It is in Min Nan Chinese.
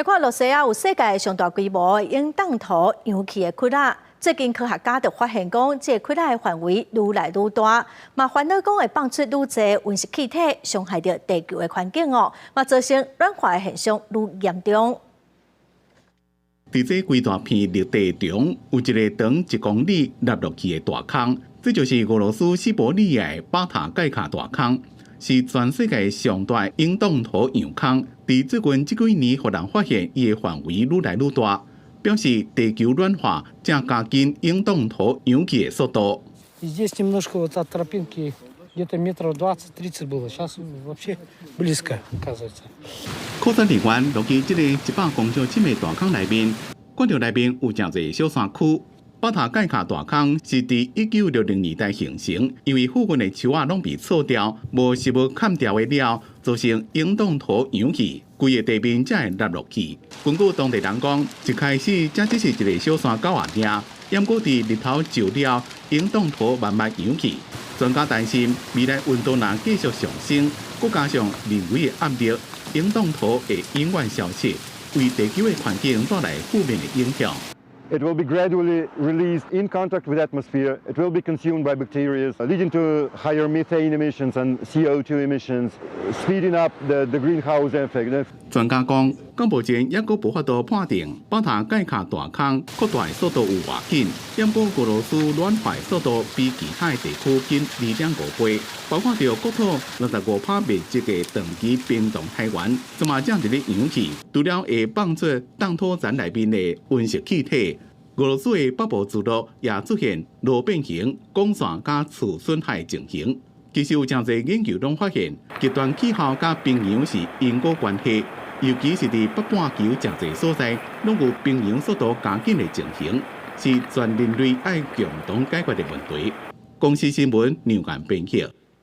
來看羅西亞有世界上大規模永凍土揚氣的窟仔，最近科學家就發現講，這个窟仔的範圍愈來愈大，嘛煩惱講會放出愈濟溫室氣體，傷害著地球的環境哦，嘛造成暖化的現象愈嚴重。佇這規大片陸地中，有一个長1公里凹落去的大空，這就是俄羅斯西伯利亞的巴塔蓋卡大空，是全世界上大的永凍土氧空。佇最近這幾年，予人發現伊的範圍愈來愈大，表示地球暖化正加緊永凍土揚起的速度。 Здесь немножко вот от тропинки где-то метров 20-30 было, сейчас вообще близко, оказывается. 考察人員落去這个100公尺深的大空內面，看著內面有誠濟小山區。巴塔蓋卡大空是佇1960年代形成，因為附近的樹仔攏被銼掉，無植物砍掉的了，造成永凍土揚起，規个地面才會凹落去。根據當地人講，一開始這只是一个小山溝仔爾，毋過佇日頭照了，永凍土慢慢揚起。專家擔心未來溫度若繼續上升，閣加上人為的壓力，永凍土會永遠消失，為地球的環境帶來負面的影響。 It will be gradually released in contact with atmosphere. It will be consumed by bacteria, leading to higher methane emissions and CO2 emissions, speeding up the greenhouse effect. 專家講，到目前猶閣無法度判定巴塔蓋卡大空擴大的速度有偌緊，毋過俄羅斯暖化速度比其他的地區緊2.5倍，包括著國土65趴面積的長期冰凍海原，這嘛正佇咧揚起，除了會放出凍土層內面的溫室氣體，俄羅斯的北部聚落也出現路變形、廣線佮樹損害情形。其實有誠濟研究攏發現，極端氣候佮冰融是因果關係，尤其是佇北半球誠濟所在，攏有冰融速度加緊的情形，是全人類愛共同解決的問題。公視新聞梁幹編譯。